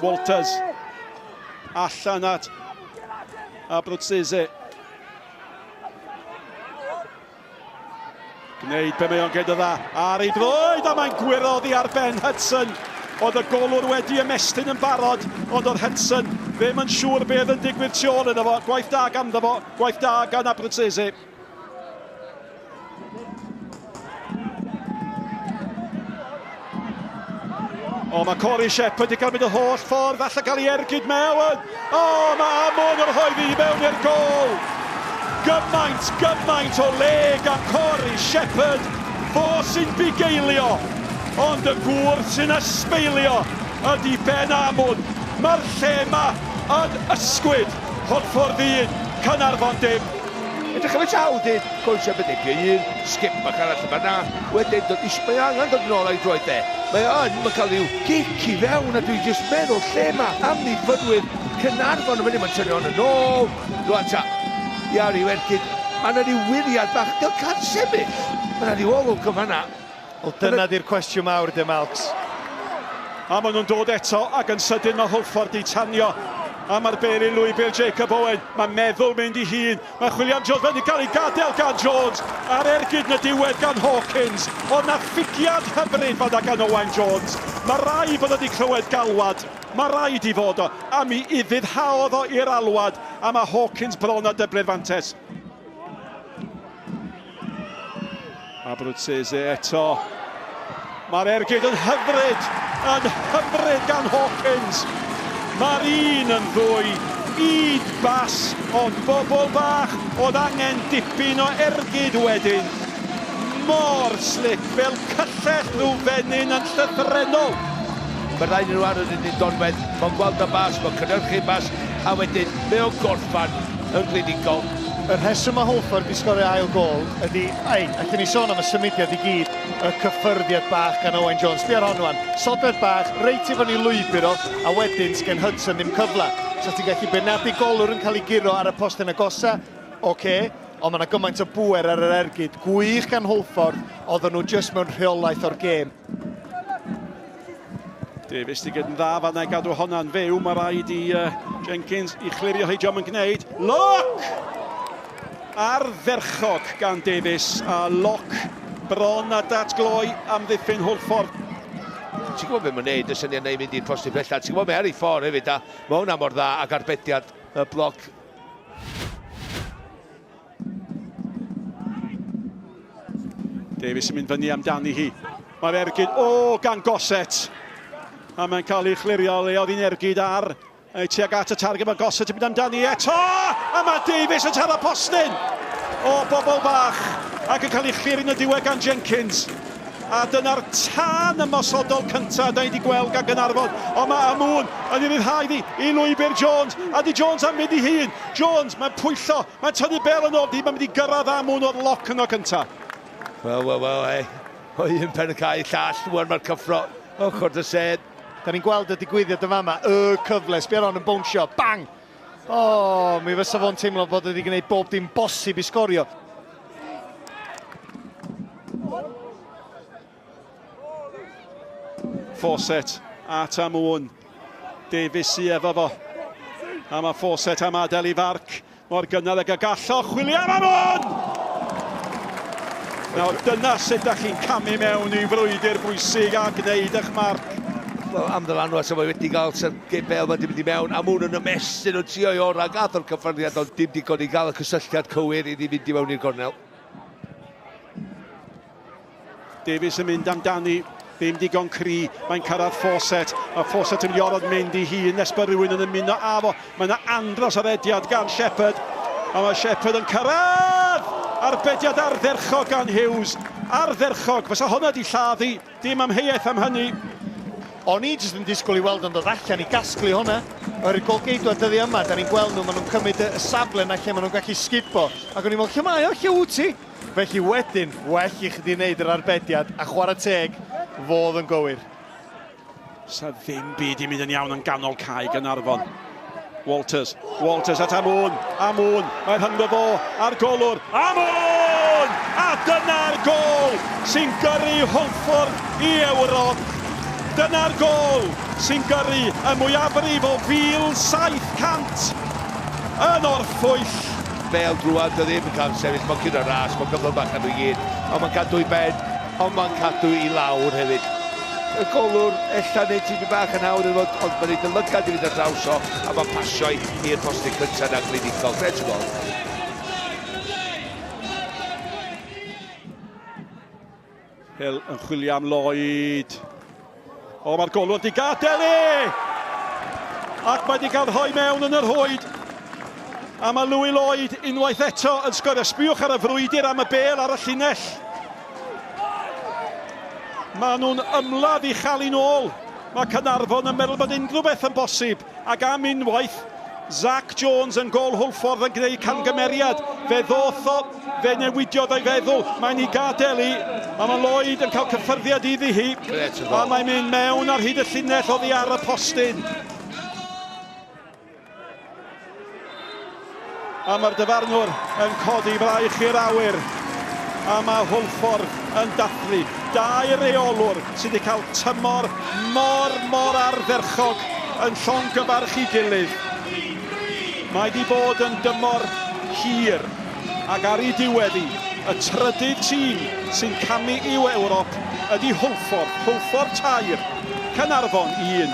Walters. Allan at Abruzzese. Gwneud be mae o'n gwneud yn dda. Ar ei droed, a mae'n gwyro oddi ar ben Hudson. Oedd y golwr wedi ymestyn yn barod, ond oedd Hudson ddim yn siŵr beth yn digwydd tu ôl iddo fo. Gwaith da ganddo fo, gwaith da gan Abruzzese. O, mae Corey Shepherd wedi cael mynd y holl ffordd, falle cael ei ergyd mewn. O, mae Amon yn rhoi fi mewn i'r gol. Gymaint, gymaint o le gan Corey Shepherd. Fo sy'n bugeilio, ond y gŵr sy'n ysbeilio ydy Ben Amon. Mae'r lle yma yn ysgwyd. Hwlffordd 1, Caernarfon dim. Edrych am y llaw, dyn. Corey Shepherd yn un sgip bach arall yma na. Wedyn, dod, mae angen dod yn ôl a'i droed e. Mae o yn, mae'n cael rhyw gic i fewn a dwi jyst meddwl lle mae amddiffynwyr Caernarfon yn fyny. Mae'n tynnu hon yn ôl. Rwan ta, ia, rhyw ergyd. Mae yna rhyw wiriad bach. Dio'n cael sefyll. Mae yna rhyw olwg yn fanna. Wel, dyna di'r cwestiwn mawr, de, Malcs. A maen nhw'n dod eto, ac yn sydyn mae Hwlffordd 'di tanio. A mae'r bêl i lwybr Jacob Owen. Mae meddwl mynd i hun. Mae chwilio am Jones. Mae'n cael ei gadael gan Jones. A'r ergyd yn y diwedd gan Hawkins. Oedd na ffigiad hyfryd fan'na gan Owain Jones. Mae rhaid bod o wedi clywed galwad. Mae rhaid i fod o. A mi ufuddhaodd o i'r alwad. A mae Hawkins bron â dyblu'r fantes. Abruzzese eto. Mae'r ergyd yn hyfryd, yn hyfryd gan Hawkins. Mae'r un yn ddwy, un bas, ond bobl bach oedd angen dipyn o ergyd wedyn. Mor slic, fel cyllell rhyw fenyn yn llythrennol. Mae'r ddau nhw ar yr un un donfedd, mae'n gweld y bas, mae'n cynhyrchu bas, a wedyn mae o'n gorffan yn glinigol. Y rheswm mae Hwlffordd 'di sgorio ail gôl ydy, ei, allwn ni sôn am y symudiad i gyd, y cyffyrddiad bach gan Owain Jones. Sbia ar hon wan, sodledd bach, reit i fyny lwybr o, a wedyn sgen Hudson ddim cyfle. So ti'n gallu beirniadu golwr yn cael ei guro ar y postyn agosa, ocê, ond mae 'na gymaint o bŵer ar yr ergyd. Gwych gan Hwlffordd, oedden nhw jyst mewn rheolaeth o'r gêm. Davies di gyd yn dda fanna i gadw honna'n fyw. Mae rhaid i uh, Jenkins i chlirio hi diom yn gwneud. Loc! Ardderchog gan Davies a loc bron a datgloi amddiffyn Hwlffordd. Ti'n gwybod beth mae'n neud, y syniad neu mynd i'r postyn pella. Ti'n gwybod mae ar ei ffordd hefyd, a mae hwnna mor dda ac arbediad y bloc. Davies yn mynd fyny amdani hi. Mae'r ergyd, o, gan Gossett. A mae'n cael ei chlirio, le oedd hi'n ergyd ar ei tuag at y targed. Mae Gossett yn mynd amdani eto! A mae Davies yn taro postyn! O, bobl bach! Ac yn cael ei chlirio yn y diwedd gan Jenkins. A dyna'r tân ymosodol cyntaf da ni wedi gweld gan Gaernarfon. Ond mae Amoon yn ei ryddhau ddi i lwybr Jones. A di Jones am fynd i hun. Jones, mae'n pwyllo, mae'n tynnu bel yn ôl. Di, mae'n mynd i gyrraedd Amoon o'r loc yno cyntaf. Wel, wel, wel, ei. O un pen y cae, llall, rwan mae'r cyffro. Ochr dy sedd. Da ni'n gweld y digwyddiad yn fama, y cyfle, sbia ar hon yn bownsio, bang! O, mi fysa fo'n teimlo bod wedi gwneud bob dim bosib i sgorio. Fawcett at Amoon. Davies sy efo fo. A mae Fawcett am adael i farc mor gynnar ag y gallo. Chwilio am Amoon! Nawr dyna sut da chi'n camu mewn i frwydr bwysig a gwneud eich marc. Wel, am ddylanwad, so mae wedi cael Gêm bêl wedi mynd i mewn, a mwyn yn ymestyn yn trio i orau, gath o'r cyffyrddiad, ond dim digon i gael y cysylltiad cywir iddi fynd i mewn i'r gornel. Davies yn mynd amdani, ddim digon cry, mae'n cyrraedd Fawcett, mae Fawcett yn mynd i orfod mynd i hun nes bod rhywun yn ymuno â fo. Mae yna andros o rediad gan Shepherd, a mae Shepherd yn cyrraedd! Arbediad ardderchog gan Hughes, ardderchog, fysa hwnna di lladdu. Dim amheuaeth am hynny. O'n i jyst yn disgwyl i weld o'n dod allan i gasglu hwnna. Oherwydd golgeidwad dyddiau yma, da ni'n gweld nhw, maen nhw'n cymryd y safle yna lle maen nhw'n gallu sgubo. Ac o'n i'n meddwl, lle mae o? Lle wyt ti? Felly wedyn, well i chdi wneud yr arbediad, a chwarae teg, fodd yn gywir. Sa ddim byd i mynd yn iawn yn ganol cae Gaernarfon. Walters, Walters at Amoon, Amoon, mae rhyngddo fo a'r golwr, Amoon! A dyna'r gôl sy'n gyrru Hwlffordd i Ewrop. Dyna'r gôl sy'n gyrru y mwyafrif o 1,700 yn orffwyll. Bêl drwad, dio ddim yn cael sefyll, mae'n curo ras, mae'n gyflym bach arno i gyd, ond mae'n cadw i ben, ond mae'n cadw i lawr hefyd. Y golwr, ella neud tipyn bach yn hawdd iddo fo, ond mae'n neud y lygad i fynd ar draws o, a mae'n pasio i'r postyn cyntaf na'n glinigol. Gret o gol. Hill yn chwilio am Lloyd. O, mae'r golwr di gadael e! Ac mae di cael rhoi mewn yn yr rhwyd. A mae Louis Lloyd unwaith eto yn sgorio. Sbiwch ar y frwydr am y bel ar y llinell. Maen nhw'n ymladd i chael un ôl. Mae Caernarfon yn meddwl bod unrhyw beth yn bosib. Ac am unwaith, Zac Jones yn gôl Hwlffordd yn gwneud camgymeriad. Fe ddoth o, fe newidiodd o'i feddwl. Mae'n ei gadael i, a mae Lloyd yn cael cyffyrddiad iddi hi. A mae'n mynd mewn ar hyd y llinell oddi ar y postyn. A mae'r dyfarnwr yn codi braich i'r awyr. A mae Hwlffordd yn dathlu. Dau reolwr sydd wedi cael tymor mor, mor ardderchog yn llongyfarch i gilydd. Mae wedi bod yn dymor hir ac ar ei diwedd hi, y trydydd tîm sy'n camu i'w Ewrop ydy Hwlffordd. Hwlffordd tair, Caernarfon un.